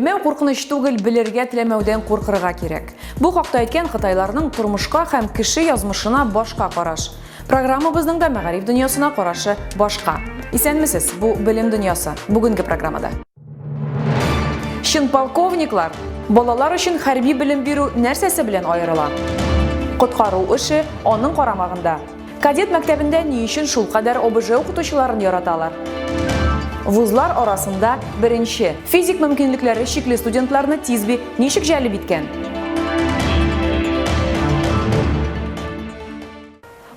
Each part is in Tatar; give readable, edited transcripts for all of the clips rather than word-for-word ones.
Белмәү куркыныч түгел, белергә теләмәүдән куркырга кирәк. Бу хакта әйткән кытайларның тормышка һәм кеше язмышына башка караш. Программабызның да мәгариф дөньясына карашы башка. Исәнмесез, бу Белем дөньясы. Бүгенге программада. Чын полковниклар балалар өчен хәрби белем бирү нәрсәсе белән аерыла? Коткару эше аның карамагында. Кадет мәктәбендә ни өчен шулкадәр ОБЖ укытучыларын яраталар? Вузлар арасында беренче. Физик мөмкинлекләре чикле студентларны ТИСБИ ничек җәлеп иткән?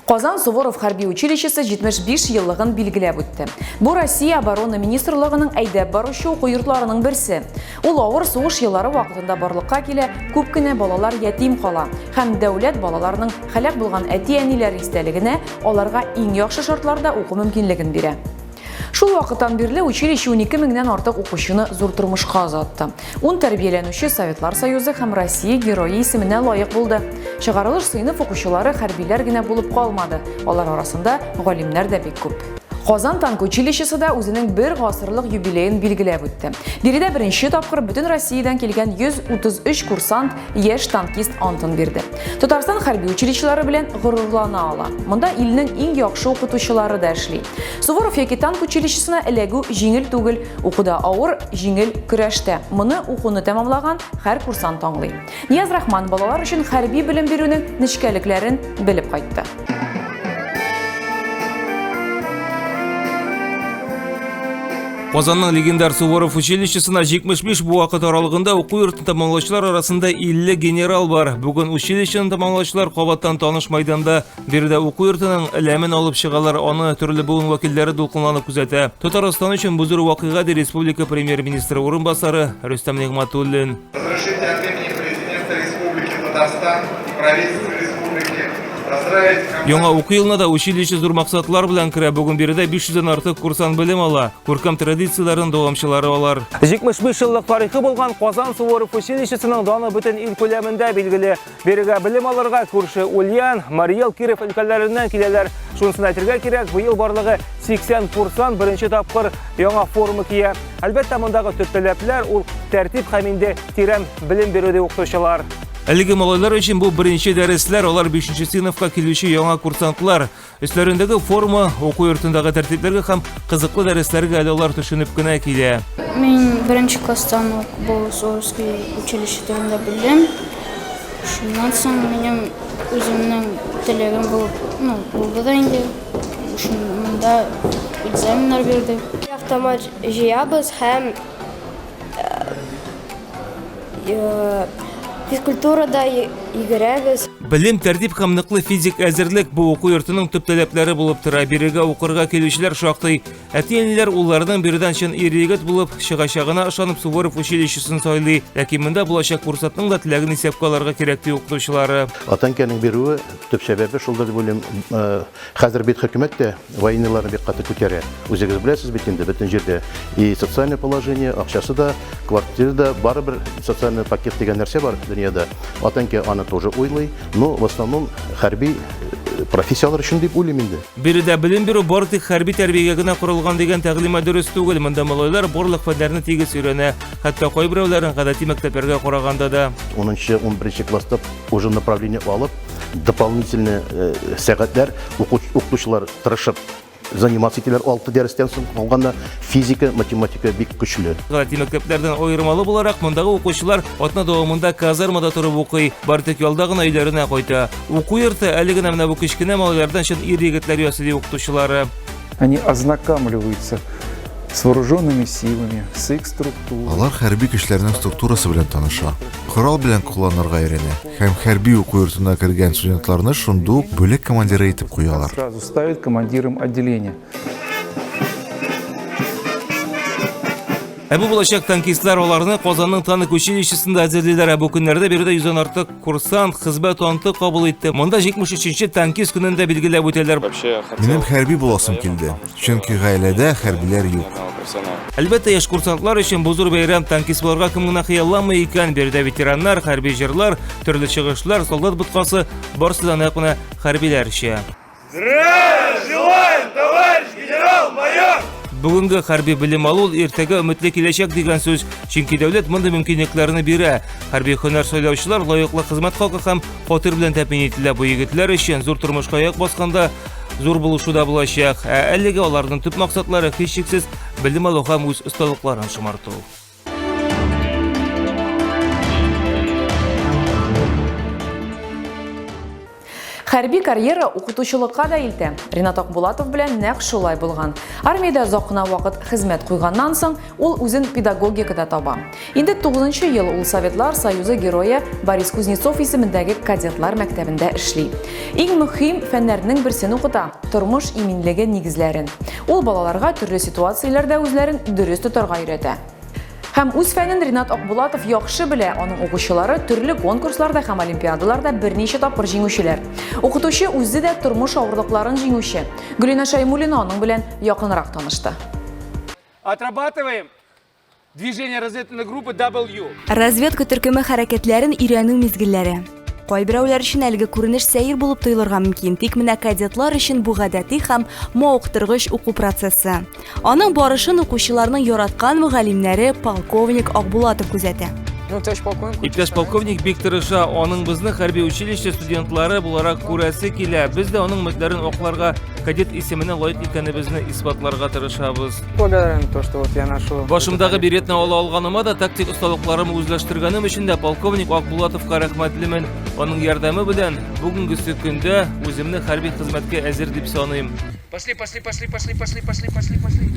Казан Суворов хәрби училищесы 75 еллыгын билгеләп үтте. Бу Россия оборона министрлыгының әйдәп баручы уку йортларының берсе. Ул авыр сугыш еллары вакытында барлыкка килә, күп кенә балалар ятим кала һәм дәүләт балаларның Һәлак булган әти-әниләре истәлегенә аларга иң яхшы шартларда уку мөмкинлеген бирә. Шул вакыттан бирле училище 12 меңнән артык укучыны зур тормышка озатты. Ун тәрбияләнүче Советлар Союзы һәм Россия Герое исеменә лаек булды. Чыгарылыш сыйныф укучылары хәрбиләр генә булып калмады, алар арасында галимнәр дә бик күп. Казан танк училищесы да үзенең бер гасырлык юбилеен билгеләп үтте. Биредә беренче тапкыр бөтен Россиядән килгән 133 курсант яшь танкист антын бирде. Татарстан хәрби училищелары белән горурлана ала. Монда илнең иң яхшы укытучылары да эшли. Суворов яки танк училищесына эләгү җиңел түгел. Укуда авыр, җиңел көрәштә. Моны укуны тәмамлаган һәр курсант аңлый. Нияз Рахман балалар өчен хәрби белем бирүнең нечкәлекләрен белеп кайтты. Казанның легендар Суворов училищесына 75 бу вакыт аралыгында уку йортын тәмамлаучылар арасында 50 генерал бар. Бүген училищены тәмамлаучылар кабаттан таныш майданда биредә уку йортының ләмен алып чыгалар. Аны төрле буын вәкилләре дулкынланып күзәтә. Татарстан өчен бу зур вакыйга, ди республика премьер-министры урынбасары Рөстәм Нигъмәтуллин. Разрешите от имени президента Республики Татарстан и правительства республики поздравить Яңа уку елына да училище зур максатлар белән керә. Бүген биредә 500 дән артык курсант белем ала. Күркәм традицияләрнең дәвамчылары алар. 75 еллык тарихы булган Казан Суворов училищесының даны бөтен ил күләмендә билгеле. Бирегә белем алырга күрше Ульян, Марий Эл, Киров өлкәләреннән киләләр. Шунысын әйтергә кирәк, быел барлыгы 80 курсант беренче тапкыр яңа форма кия. Әлбәттә, мондагы төп таләпләр ул тәртип һәм инде тирән белем бирү ди укытучылар. Әлеге малайлар өчен бу беренче дәресләр, алар 5 сыйныфка килүче яңа курсантлар. Өсләрендәге форма, уку йортындагы тәртипләргә һәм кызыклы дәресләргә әле алар төшенеп кенә килә. Мин беренче класстан ук бу Суворовский училище турында белдем. Шуннан соң минем үземнең теләгем булып, ну, булды да инде. Монда экзаменнар бирдек. Автомат җыябыз һәм физкультурада йөгерәбез. Белем, тәртип һәм ныклы физик әзерлек бу уку йортының төп таләпләре булып тора. Бирегә укырга килүчеләр шактый. Әти-әниләр улларының биредән чын ир-егет булып чыгачагына ышанып Суворов училищесын сайлый. Ләкин монда булачак курсантның да теләген исәпкә алырга кирәк, ди укытучылары. Атанканың бирүе төп сәбәбе шулдыр дип уйлыйм. Хәзер бит хөкүмәт тә военныйларны бик каты күтәрә. Үзегез беләсез бит инде, бөтен җирдә и социальное положение, акчасы да, квартира да, барыбер социальный пакет дигән нәрсә бар дөньяда. Атанке аны тоже уйлый, но в основном хәрби э, профессияләр өчен дип уйлыйм инде. Биредә белем бирү бары тик хәрби тәрбиягә генә корылган дигән тәгълимат дөрес түгел. Монда малайлар барлык фәннәрне тигез өйрәнә, хәтта кайберәүләрен гадәти мәктәпләргә караганда да. 10-11 класста уже направление алып, дополнительный э, сәгатьләр укытучылар тырышып заниматься итәләр алты дәрестән соң калганда физика математика бик көчле гадәти мәктәпләрдән аермалы буларак мондагы укучылар атна дәвамында казармада торып укый бары тик ялда гына өйләренә кайта уку йорты әле генә менә бу кечкенә малайлардан чын ир егетләр ясый ди укытучылары они ознакомливаются с вооруженными силами, с их структурой. Алар хәрби көчләрнең структурасы белән таныша, корал белән кулланырга өйрәнә һәм хәрби уку йортына кергән студентларны шундук бүлек командиры итеп куялар. Сразу ставят командиром отделения. Ә бу булачак танкистлар аларны Казанның танк училищесында әзерлиләр. Ә бу көннәрдә биредә йөздән артык курсант хезмәт анты кабул итте. Монда 73-нче танкист көнен дә билгеләп үтәләр. Минем хәрби буласым килде, чөнки гаиләдә хәрбиләр юк. Әлбәттә, яшь курсантлар өчен бу зур бәйрәм танкист булырга кем генә хыялланмый икән. Биредә ветераннар, хәрби җырлар, төрле чыгышлар, солдат боткасы, барысы да нәкъ менә хәрбиләрчә. Здравия желаем, товарищ генерал-майор! Бүгенге хәрби белем алу ул иртәгә өметле киләчәк дигән сүз, чөнки дәүләт мондый мөмкинлекләрне бирә. Хәрби һөнәр сайлаучылар лаеклы хезмәт хакы һәм фатир белән тәэмин ителә. Бу егетләр өчен зур тормышка аяк басканда зур булышу да булачак. Ә әлегә аларның төп максатлары һичшиксез белем алу һәм үз осталыкларын шомарту. Хәрби карьера укытучылыкка да илтә. Ринат Акбулатов белән нәкъ шулай булган. Армиядә озак кына вакыт хезмәт куйганнан соң, ул үзен педагогикада таба. Инде 9 ел ул Советлар Союзы герое Борис Кузнецов исемендәге кадетлар мәктәбендә эшли. Иң мөһим фәннәрнең берсен укыта тормыш иминлеге нигезләрен. Ул балаларга төрле ситуацияләрдә үзләрен дөрес тотарга өйрәтә. Һәм үз фәнен Ринат Акбулатов яхшы белә, аның укучылары төрле конкурсларда һәм олимпиадаларда берничә тапкыр җиңүчеләр. Укытучы үзе дә тормыш авырлыкларын җиңүче. Гөлинә Шәймуллина аның белән якынрак танышты. Отрабатываем движение разведывательной группы W. Разведка төркеме хәрәкәтләрен өйрәнү мизгелләре. Кайберәүләр өчен әлеге күренеш сәер булып тоелырга мөмкин, тик менә кадетлар өчен бу гадәти һәм мавыктыргыч уку процессы. Аның барышын укучыларның яраткан мөгаллимнәре полковник Акбулатов күзәтә. Иптәш полковник бик тырыша, аның безне хәрби училище студентлары буларак күрәсе килә. Без дә аның өметләрен акларга, кадет исеменә лаек икәнебезне исбатларга тырышабыз. Благодарен то, что вот я ношу. Башымдагы беретны ала алганыма да, тактик осталыкларымны үзләштергәнем өчен дә полковник Акбулатовка рәхмәтлемен. Аның ярдәме белән бүгенгесе көндә үземне хәрби хезмәткә әзер дип саныйм. Пошли, пошли, пошли, пошли, пошли, пошли, пошли, пошли.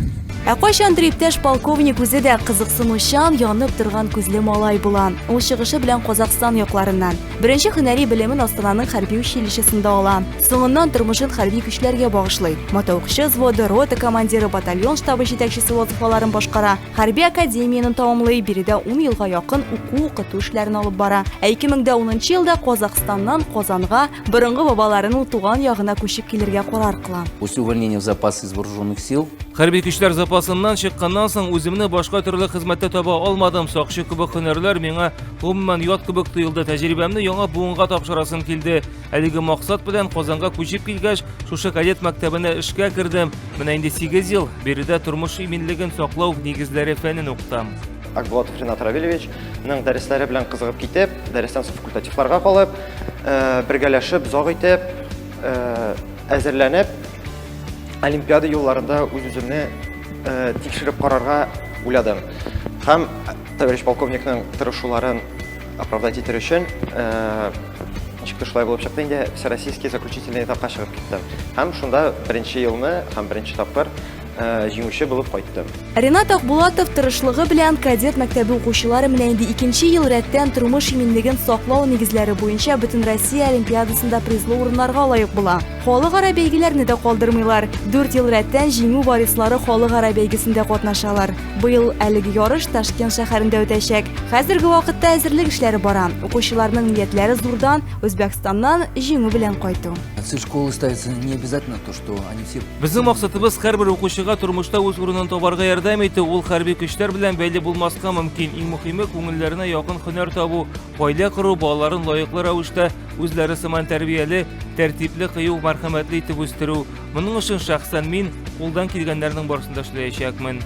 Ә кайчандыр иптәш полковник үзе дә кызыксынучан, янып торган күзле малай була. Ул чыгышы белән Казахстан якларыннан. Беренче һөнәри белемен Астананың хәрби училищесында ала. Соңыннан тормышын хәрби көчләргә багышлый. Мотоукчы взводы, рота командиры, батальон штабы җитәкчесе вазыйфаларын башкара. Хәрби академияне тәмамлый, биредә 10 елга якын уку-укыту эшләрен алып бара. Ә 2010 елда Казахстаннан Казанга Борынгы бабаларының туган ягына күчеп килергә карар кыла. После увольнения в запас из вооруженных сил. Хәрби көчләр запасыннан чыкканнан соң үземне башка төрле хезмәттә таба алмадым. Сакчы кебек һөнәрләр миңа гомумән ят кебек тоелды. Тәҗрибәмне яңа буынга тапшырасым килде. Әлеге максат белән Казанга күчеп килгәч, шушы кадет мәктәбенә эшкә кердем. Менә инде 8 ел биредә тормыш иминлеген саклау нигезләре фәнен укытам. Акбулатов Ринат Равилевичның дәресләре белән кызыгып китеп, дәрестән соң факультативларга калып, э, бергәләшеп, зак итеп, э, әзерләнеп, олимпиада юлларында үз-үземне э, тикшереп карарга уйладым. Һәм товарищ полковникның тырышуларын оправдать итер өчен, ничек тә шулай булып чыкты инде, всероссийский заключительный этапка чыгып киттем. Һәм шунда беренче елны һәм беренче тапкыр җиңүче булып кайттым. Ренат Акбулатов тырышлыгы белән кадет мәктәбе укучылары менә инде икенче ел рәттән тормыш иминлеген саклау нигезләре буенча Бөтенроссия олимпиадасында призлы урыннарга лаек була. Халыкара бәйгеләрне дә калдырмыйлар. Дүрт ел рәттән Җиңү варислары халыкара бәйгесендә катнашалар. Быел әлеге ярыш Ташкент шәһәрендә үтәчәк. Хәзерге вакытта әзерлек эшләре бара. Укучыларның ниятләре зурдан, Үзбәкстаннан җиңү белән кайту. Цель школы ставится не обязательно то, что они все Безнең максатыбыз һәрбер укучыга тормышта үз урынын табарга ярдәм итү, ул хәрби көчләр белән бәйле булмаска мөмкин. Иң мөһиме күңелләренә якын һөнәр табу, гаилә кору, балаларын лаеклы рәвештә үзләре сыман тәрбияле, тәртипле, кыю, мәрхәмәтле итеп үстерү. Моның өчен шәхсән мин кулдан килгәннәрнең барысын да эшләячәкмен.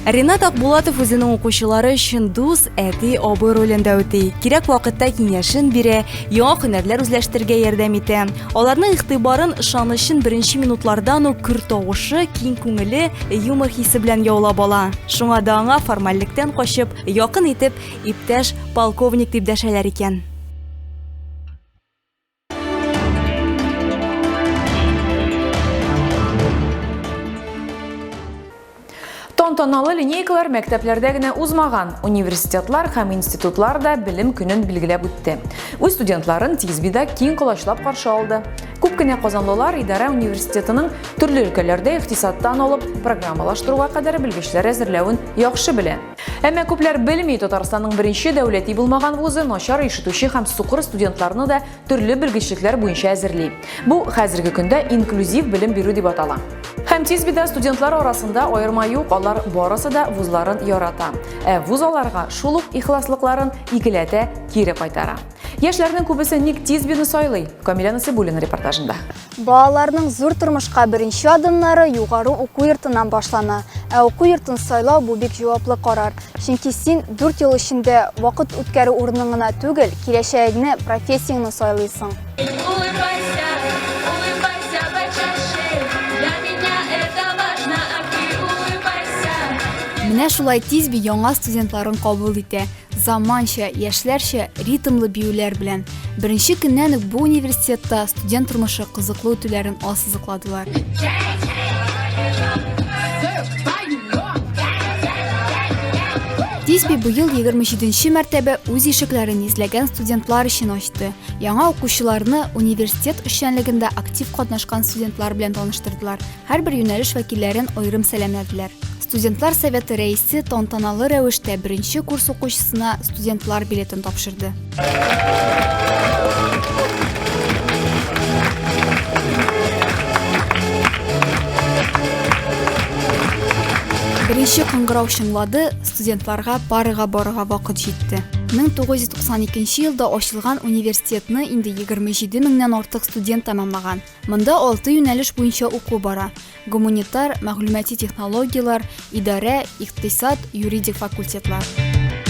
Ренат Акбулатов үзенең укучылары өчен дус, әти, абый ролен дә үти. Кирәк вакытта киңәшен бирә, яңа һөнәрләр үзләштерергә ярдәм итә. Аларның игътибарын, ышанычын беренче минутлардан ук көр тавышы, киң күңеле, юмор хисе белән яулап ала. Шуңа да аңа формальлектән качып, якын итеп, иптәш полковник дип дәшәләр икән. Тантаналы линейкалар мәктәпләрдә генә узмаган. Университетлар һәм институтлар да белем көнен билгеләп үтте. Үз студентларын Тизбида киң колачлап каршы алды. Күп кенә казанлылар идарә университетының төрле өлкәләрдә икътисадтан алып программалаштыруга кадәр белгечләр әзерләвен яхшы белә. Әмма күпләр белми, Татарстанның беренче дәүләти булмаган вузы начар ишетүче һәм сукыр студентларны да төрле белгечлекләр буенча әзерли. Бу хәзерге көндә инклюзив белем бирү дип атала. Һәм тиз бида студентлар арасында аерма юк, алар барысы да вузларын ярата. Ә вуз аларга шул ук ихласлыкларын икеләтә кире кайтара. Яшьләрнең күбесе ник тиз бины сайлый? Камилә Насыйбуллина репортажында. Балаларның зур тормышка беренче адымнары югары уку йортыннан башлана. Ә уку йортын сайлау бу бик җаваплы карар. Чөнки син 4 ел эчендә вакыт үткәрү урынын гына түгел, киләчәгеңне, профессияңне сайлыйсың. Улыбайся, улыбайся почаще, для меня это важно, а ты улыбайся. Менә шулай тиз би яңа студентларын кабул итә. Заманча, яшьләрчә ритмлы биюләр белән. Беренче көннән үк бу университетта студент тормышы кызыклы үтүләрен ассызыкладылар. Тизби быел 27 мәртәбә үз ишекләрен йөзләгән студентлар өчен ачты. Яңа укучыларны университет эшчәнлегендә актив катнашкан студентлар белән таныштырдылар. Һәрбер юнәлеш вәкилләрен аерым сәламләделәр. Студентлар советы рәисе тантаналы рәвештә беренче курс укучысына студентлар билетын тапшырды. Беренче кыңгырау чыңлады, студентларга парага барырга вакыт җитте. 1992 елда ачылган университетны инде 27 меңнән артык студент тәмамлаган. Монда алты юнәлеш буенча уку бара. Гуманитар, мәгълүмати технологияләр, идарә, икътисад, юридик факультетлар.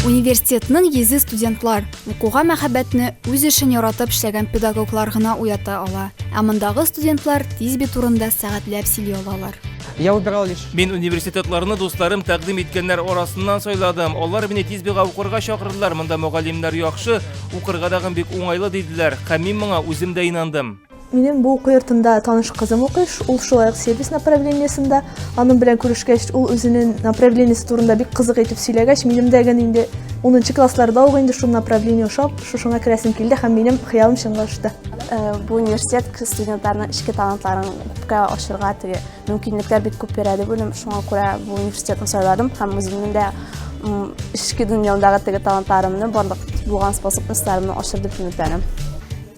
Университетның йөзе студентлар, укуга мәхәббәтне үз эшен яратып эшләгән педагоглар гына уята ала. Ә мондагы студентлар Тизби турында сәгатьләп сөйли алалар. Я выбирал лишь. Мин университетларны дусларым тәкъдим иткәннәр арасыннан сайладым. Алар мине Тизбига укырга чакырдылар. Монда мөгаллимнәр яхшы, укырга тагын бик уңайлы диделәр. Һәм мин моңа үзем дә инандым. Минем бу уку йортында таныш кызым укый, ул шулай ук сервис направлениесендә. Аның белән күрешкәч, ул үзенең направлениесе турында бик кызык итеп сөйләгәч, минем дә гел инде 10 классларда ук инде шул направление ошап, шушыңа керәсем килде һәм минем хыялым чынга ашты. Э, бу университет студентларның эчке талантларын күпкә ачырга теге мөмкинлекләр бик күп бирә дип уйлыйм. Шуңа күрә бу университетны сайладым һәм үземнең дә эчке дөньямдагы теге талантларымны, барлык булган способностьларымны ачыр дип өметләнәм.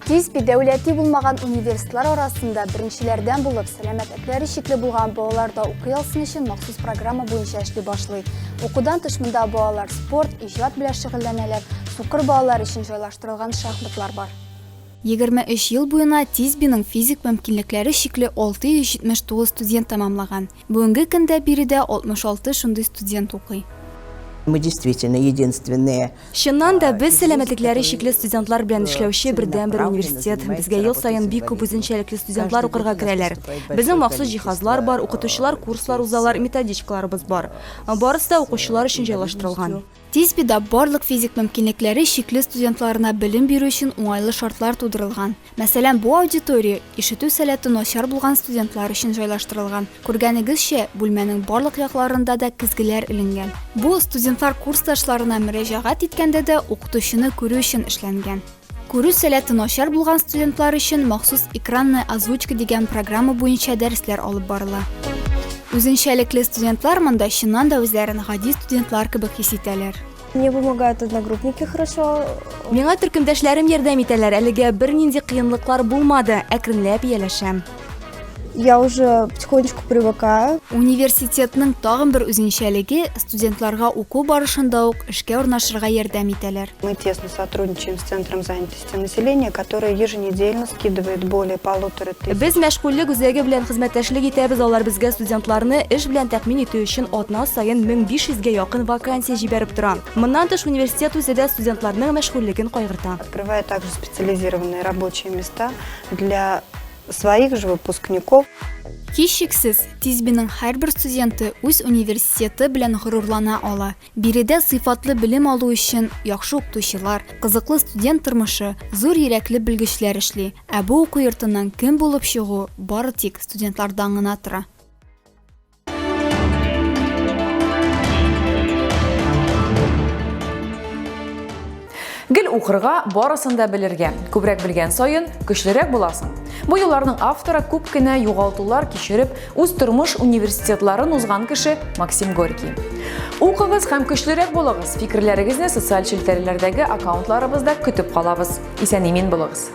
ТИСБИ дәүләти булмаган университетлар арасында беренчеләрдән булып, сәламәтлекләре чикле булган балалар да укый алсын өчен махсус программа буенча эшли башлый. Укудан тыш монда балалар спорт, иҗат белән шөгыльләнәләр, сукыр балалар өчен җайлаштырылган шахматлар бар. 23 ел буена ТИСБИның физик мөмкинлекләре чикле 679 студент тәмамлаган. Бүгенге көндә биредә 66 шундый студент укый. Мы действительно единственные. Чыннан да, без сәламәтлекләре чикле студентлар белән эшләүче бердәнбер университет. Безгә ел саен бик күп үзенчәлекле студентлар укырга керәләр. Безнең махсус җиһазлар бар, укытучылар курслар узалар, методичкаларыбыз бар. Барысы да укучылар өчен җайлаштырылган. ТИСБИда барлык физик мөмкинлекләре чикле студентларына белем бирү өчен уңайлы шартлар тудырылган. Мәсәлән, бу аудитория ишетү сәләте начар булган студентлар өчен җайлаштырылган. Күргәнегезчә, бүлмәнең барлык якларында да көзгеләр эленгән. Бу, студентлар курсташларына мөрәҗәгать иткәндә дә укытучыны күрү өчен эшләнгән. Күрү сәләте начар булган студентлар өчен махсус экранная озвучка дигән программа буенча дәресләр алып барыла. Үзенчәлекле студентлар монда чыннан да үзләрен гади студентлар кебек хис итәләр. Мне помогают одногруппники хорошо. Миңа төркемдәшләрем ярдәм итәләр. Әлегә бернинди кыенлыклар булмады. Әкренләп ияләшәм. Я уже потихонечку привыкаю. Университетның тагын бер үзенчәлеге, студентларга уку барышында ук эшкә урнашырга ярдәм итәләр. Мы тесно сотрудничаем с Центром занятости населения, который еженедельно скидывает более полутора тысяч. Без мәшгульлек үзәге белән хезмәттәшлек итәбез, алар безгә студентларны эш белән тәэмин итү өчен атна саен 1500 гә якын вакансия җибәреп тора. Моннан тыш, университет үзе дә студентларның мәшгульлеген кайгырта. Открывая также специализированные рабочие места для своих же выпускников. Һичшиксез, ТИСБИның һәрбер студенты үз университеты белән горурлана ала. Биредә сыйфатлы белем алу өчен яхшы укытучылар, кызыклы студент тормышы, зур йөрәкле белгечләр эшли. Ә бу уку йортыннан кем булып чыгу бары тик студентлардан гына тора. Гел укырга, барысын да белергә. Күбрәк белгән саен, көчлерәк буласың. Бу юлларның авторы күп кенә югалтулар кичереп, үз тормыш университетларын узган кеше Максим Горький. Укыгыз һәм көчлерәк булыгыз. Фикерләрегезне социаль челтәрләрдәге аккаунтларыбызда көтеп калабыз. Исән-имин булыгыз.